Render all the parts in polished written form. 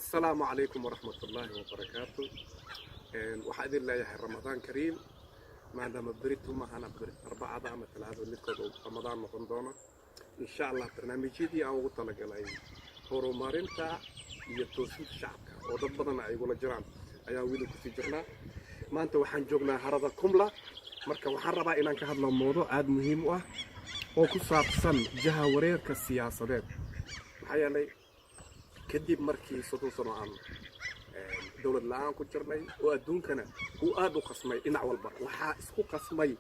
Asalaamu calaykum waraxmatullaahi wabarakaatu. Waxaa idin leeyahay Ramadaan kariim, maadaama berito mahana Arbacada ama Talaadada midkood uu Ramadaan noqon doono, insha Allah. Barnaamijyadii aan ugu talagalay horumarinta iyo toosinta shacabka oo dad badan ay igula jiraan ayaan weli kusii jirnaa. Maanta waxaan joognaa harada Kumla. Marka waxaan rabaa inaan ka hadlo mowduuc aada muhiim u ah oo ku saabsan jahawareerka siyaasadeed. Maxaa yeelay, kadib markii 30 sano aan dowlad la-aan ku jirnay oo adduunkana uu aada u qasmay dhinac walba, waxaa isku qasmay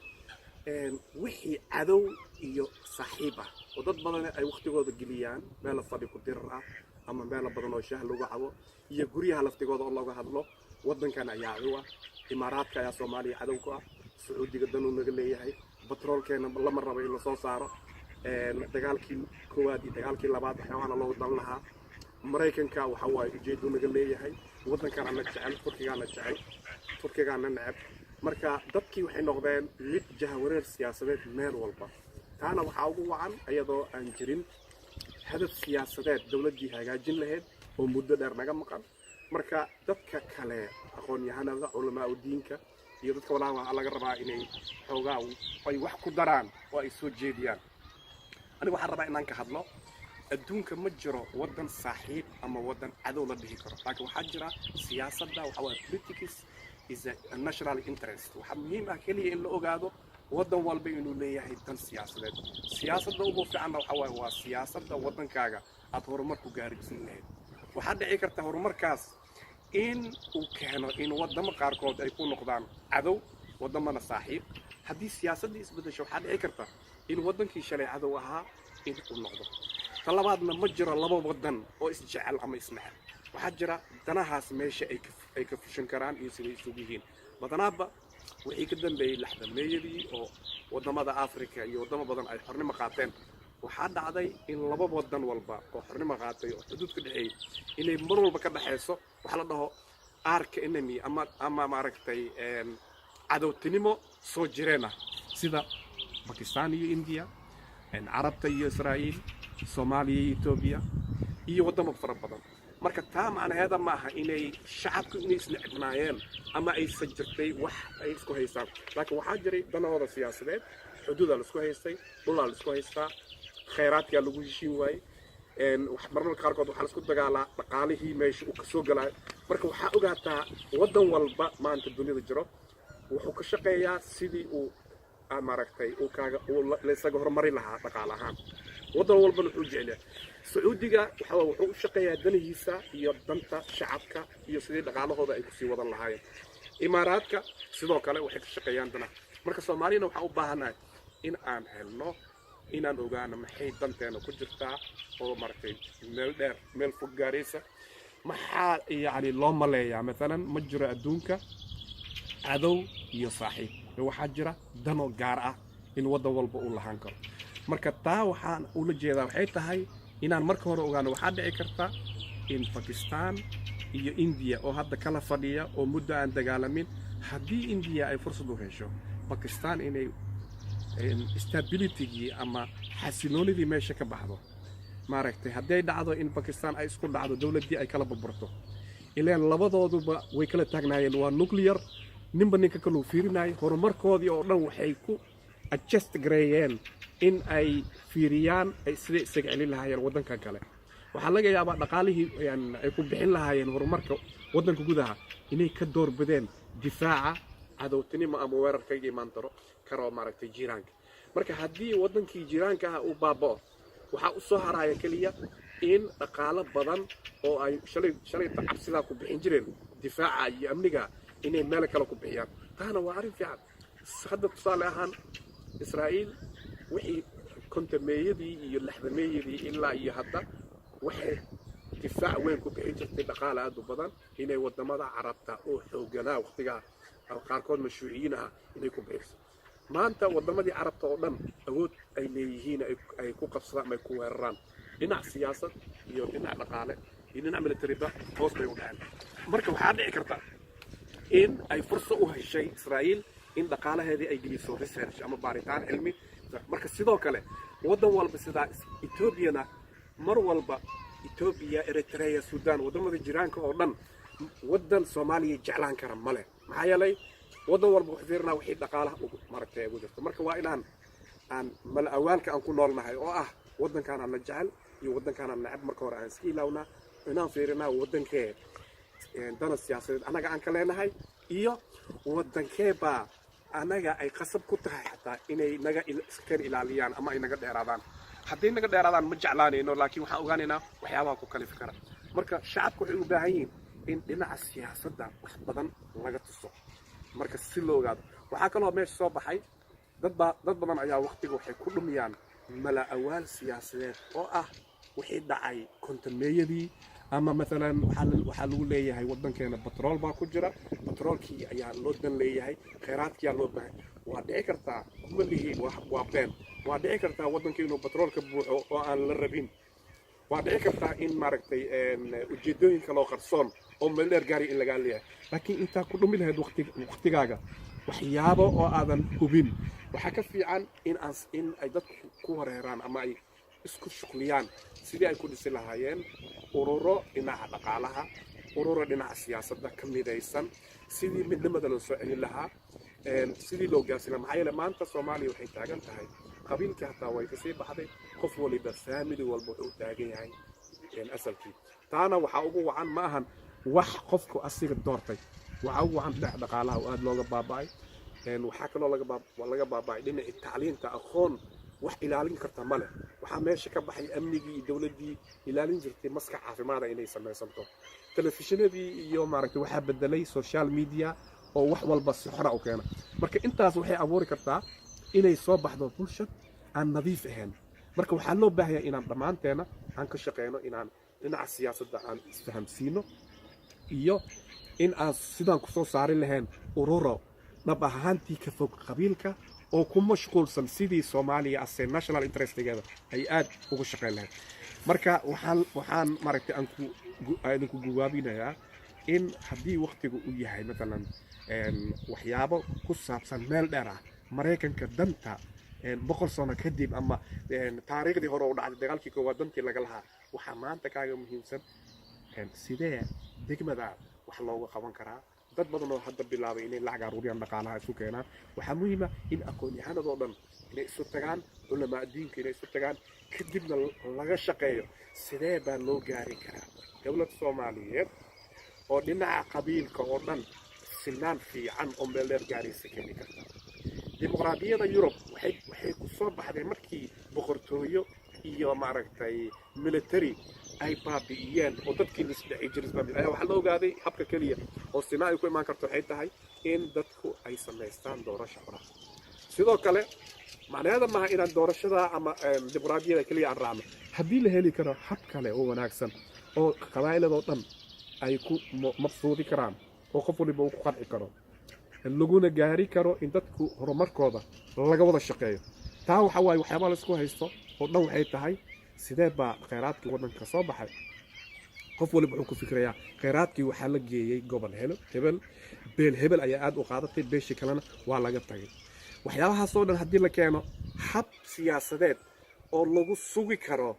wixii cadow iyo saaxiib ah oo dad badan ay wakhtigooda geliyaan meelo fadhi ku dirar ah ama meelo badan oo shaah lagu cabo iyo guryaha laftigooda oo looga hadlo. Waddankan ayaa cadow ah, Imaaraadka ayaa Soomaaliya cadow ku ah, Sacuudiga danuu naga leeyahay, batroolkeena lama rabo in lasoo saaro, dagaalkii koowaad iyo dagaalkii labaad waxyaabahana loogu dan lahaa, Maraykanka waxa waaye ujeedu naga leeyahay, waddankan ana jecel, Turkigaana jecel, Turkigaana neceb. Marka dadkii waxay noqdeen mid jahawareer siyaasadeed meel walba. Taana waxaa ugu wacan iyadoo aan jirin hadaf siyaasadeed dowladdii hagaajin lahayd oo muddo dheer naga maqan. Marka dadka kale, aqoon-yahanada, culamaa diinka iyo dadka walaha, waxaa laga rabaa inay xoogaa ay wax ku daraan oo ay soo jeediyaan. Aniga waxaan rabaa inaan ka hadlo, adduunka ma jiro waddan saaxiib ama waddan cadow la dhihi karo, laakiin waxaa jira siyaasadda. Waxa waaye, politics is a national interest. Waxaa muhiim ah keliya in la ogaado waddan walba inuu leeyahay dan siyaasadeed. Siyaasadda ugu fiicanna waxa waaye waa siyaasadda waddankaaga aad horumar ku gaarsiin lahayd. Waxaa dhici karta horumarkaas in uu keeno in waddamo qaarkood ay ku noqdaan cadow, waddamana saaxiib. Haddii siyaasaddii isbeddesho, waxaa dhici karta in waddankii shalay cadow ahaa in uu noqdo. Ta labaadna, ma jiro laba waddan oo isjecel ama isnecel. Waxaa jira danahaas meesha ay ka fushan karaan iyo siday isugu yihiin. Badanaaba wixii ka dambeeyey 60-meeyadii oo waddamada Africa iyo waddamo badan ay xornimo qaateen, waxaa dhacday in laba waddan walba oo xornimo qaatay oo xuduud ka dhexeeyey inay mar walba ka dhexayso waxa la dhaho arch enemy ama maaragtay cadowtinimo soo jireen ah, sida Bakistan iyo India, Carabta iyo Israa'iil, Soomaaliya iyo Etoobiya iyo waddamo fara badan. Marka taa macnaheeda ma aha inay shacabku inay isnecbnaayeen ama aysan jirtay wax ay isku haystaan, laakiin waxaa jiray danahooda siyaasadeed. Xuduudaa la isku haystay, dhulaa la isku haystaa, khayraadkaa lagu heshiin waayey. Marmarka qaarkood waxaa la isku dagaalaa dhaqaalihii meesha uu kasoo galaayo. Marka waxaa ogaataa, waddan walba maanta dunida jiro wuxuu ka shaqeeyaa sidii uu maaragtay uu kaaga uu la isaga horumari lahaa dhaqaale ahaan. Waddan walbana wuxuu jecel yahay. Sacuudiga waxa wuxuu u shaqeeyaa danihiisa iyo danta shacabka iyo sidii dhaqaalahooda ay kusii wadan lahaayeen. Imaaraadka sidoo kale waxay ka shaqeeyaan danaha. Marka Soomaaliyana waxaan u baahanahay in aan helno, inaan ogaano maxay danteena ku jirtaa oo maaragtay meel dheer, meel fog gaaraysa. Maxaa yacni loo maleeyaa? Maalan, ma jiro adduunka cadow iyo saaxiib, waxaa jira dano gaar ah in waddan walba uu lahaan karo. Marka taa waxaan ula jeedaa waxay tahay inaan marka hore ogaano, waxaa dhici karta in Bakistan iyo India oo hadda kala fadhiya oo muddo aan dagaalamin, haddii India ay fursad u hesho Bakistan, inay stability gii ama xasiloonidii meesha ka baxdo. Maaragtay, hadday dhacdo in Bakistan ay isku dhacdo, dowladdii ay kala burburto, ileen labadooduba way kala taagnaayeen, waa nuclear, ninba ninka kaluu fiirinayay. Horumarkoodii oo dhan waxay ku adjust gareeyeen in ay fiiriyaan ay siday isaga celin lahaayeen waddankan kale. Waxaa laga yaabaa dhaqaalihii ay ku bixin lahaayeen horumarka waddanka gudaha inay ka doorbideen difaaca cadowtinimo ama weerar kaga imaan karo maaragtay jiiraanka. Marka haddii waddankii jiiraanka ah uu baaba'o, waxaa u soo haraya keliya in dhaqaalo badan oo ay shalay shalayta cabsidaa ku bixin jireen difaaca iyo amniga inay meel kale ku bixiyaan. Taana waa arrin fiican. Hadda tusaale ahaan, Israa'iil wixii 50-meeyadii iyo 60-meeyadii ilaa iyo hadda waxay difaac weyn ku bixin jirtay dhaqaale aad u badan inay waddamada Carabta oo xooganaa waqtigaa, qaarkood mashruuciyiin ah, inay ku bixiso. Maanta waddamadii Carabta oo dhan awood ay leeyihiin ay ku qabsadaan ama ay ku weeraraan dhinac siyaasad iyo dhinac dhaqaale iyo dhinac military ba hoos bay u dhaceen. Marka waxaa dhici karta in ay fursad u heshay Israa'iil in dhaqaalaheedii ay geliso research ama baaritaan cilmi. Marka sidoo kale waddan walba, sidaa Etoobiyana mar walba Etoobiya, Eritrea, Sudan, waddamada jiraanka oo dhan, waddan Soomaaliya jeclaan kara male. Maxaa yeelay, waddan walba wuxuu fiirinaa wixii dhaqaalaha ugu maaragtay ugu jirto. Marka waa inaan aan mala awaalka aan ku noolnahay oo ah waddankaanaan na jecel iyo waddankaanaan necab marka hore aan iska ilaawnaa, inaan fiirinaa waddankee dana siyaasadeed annaga aan ka leenahay iyo waddankee baa annaga ay qasab ku tahay xataa inay naga iska ilaaliyaan ama ay naga dheeraadaan. Hadday naga dheeraadaan ma jeclaanayno, laakiin waxaan ogaanaynaa waxyaabaha ku kalifi kara. Marka shacabka waxay u baahan yihiin in dhinaca siyaasadda wax badan laga tuso, marka si loo ogaado. Waxaa kaloo meesha soo baxay, dad badan ayaa waqtiga waxay ku dhumiyaan mala awaal siyaasadeed oo ah wixii dhacay 50-meeyadii, ama maalan waxaa lagu leeyahay waddankeena batrool baa ku jira, batroolkii ayaa loo dan leeyahay, kheyraadkiyaa loo baahay. Waa dhici kartaa, kuma lihi waa been. Waa dhici kartaa waddanka inuu batroolka buuxo oo aan la rabin. Waa dhici kartaa in maaragtay ujeedooyin kaloo qarsoon oo meel dheer gaari in lagaa leeyahay. Laakiin intaa ku dhumi lahayd waqtigaaga waxyaabo oo aadan hubin, waxaa ka fiican in ay dadku ku wareeraan ama ay isku shuqliyaan sidii ay ku dhisi lahaayeen ururo dhinaca dhaqaalaha, ururo dhinaca siyaasadda ka midaysan, sidii midnimada loo soo celin lahaa, sidii loo gaarsiin lahaa. Maxaa yeele, maanta Soomaaliya waxay taagan tahay qabiilkii hataa way kasii baxday. Qof waliba, family walba wuxuu u taagan yahay asalkii. Taana waxaa ugu wacan ma ahan wax qofku asiga doortay, waxaa ugu wacan dhinaca dhaqaalaha oo aada looga baaba'ay. Waxaa kaloo laga baaba'ay dhinacii tacliinta. Aqoon wax ilaalin karta ma leh. Waxaa meesha ka baxay amnigii iyo dowladdii ilaalin jirtay maskax caafimaada inay samaysanto. Telefishinadii iyo maaragtay waxaa bedelay social media oo wax walba si xora u keena. Marka intaas waxay abuuri kartaa inay soo baxdo bulshad aan nadiif ahayn. Marka waxaa loo baahaya inaan dhammaanteena aan ka shaqeyno inaan dhinaca siyaasadda aan isfahamsiino iyo in aan sidaan kusoo saari lahayn ururo dhab ahaantii ka fog qabiilka oo ku mashquulsan sidii Soomaaliya ase national interest-igeeda ay aad uga shaqeyn lahayd. Marka waxaan maaragtay aan ku idinku guwaabinayaa in haddii waktigu uu yahay matalan waxyaabo ku saabsan meel dheer ah, Maraykanka danta 100 sano kadib ama taariikhdii hore u dhacday, dagaalkii koowaad dantii laga lahaa, waxaa maanta kaaga muhiimsan sidee degmada wax looga qaban karaa. Dad badan oo hadda bilaabay inay lacag aruuriyaan, dhaqaalaha isu keenaan. Waxaa muhiima in aqoon-yahanadoo dhan inay isu tagaan, culamaa diinka inay isu tagaan, kadibna laga shaqeeyo sidee baa loo gaari karaa dowlad Soomaaliyeed oo dhinaca qabiilka oo dhan sinaan fiican oo meel dheer gaaraysa keeni karta. Dimuqraadiyada Yurub waxay ku soo baxday markii boqortooyo iyo maaragtay military ay baabi'iyeen oo dadkii lisdhexi jiray ayaa waxaa la ogaaday habka keliya oo sinaa ay ku imaan karto waxay tahay in dadku ay samaystaan doorasho xora. Sidoo kale macnaheeda maaha inaan doorashada ama dimuqraadiyada keliya aan raacno. Haddii la heli karo hab kale oo wanaagsan oo qabaa'iladoo dhan ay ku mabsuudi karaan oo qof waliba uu ku qanci karo, laguna gaari karo in dadku horumarkooda laga wada shaqeeyo, taa waxa waaye waxyaabaha laisku haysto oo dhan waxay tahay sidee baa kheyraadkii waddanka soo baxay. Qof waliba wuxuu ku fikirayaa kheyraadkii waxaa la geeyey gobol helo hebel, beel hebel ayaa aad u qaadatay, beeshii kalena waa laga tagay. Waxyaabahaasoo dhan haddii la keeno hab siyaasadeed oo lagu sugi karo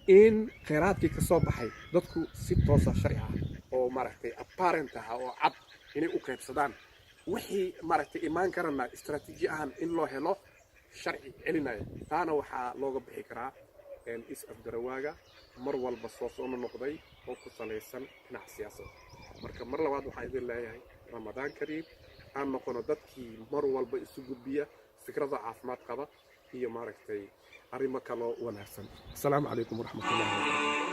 in kheyraadkii ka soo baxay dadku si toosa sharci ah oo maaragtay apparent ah oo cad inay u qaybsadaan, wixii maaragtay imaan karana istaraatiiji ahaan in loo helo sharci celinaya, taana waxaa looga bixi karaa is afgarawaaga mar walba soo soo noqday oo ku salaysan dhinaca siyaasadda. Marka mar labaad waxaan idin leeyahay Ramadaan kariim. Aan noqono dadkii mar walba isu gudbiya fikrada caafimaad qaba iyo maaragtay arrimo kaloo wanaagsan. Asalaamu calaykum waraxmatullahi wabarakatu.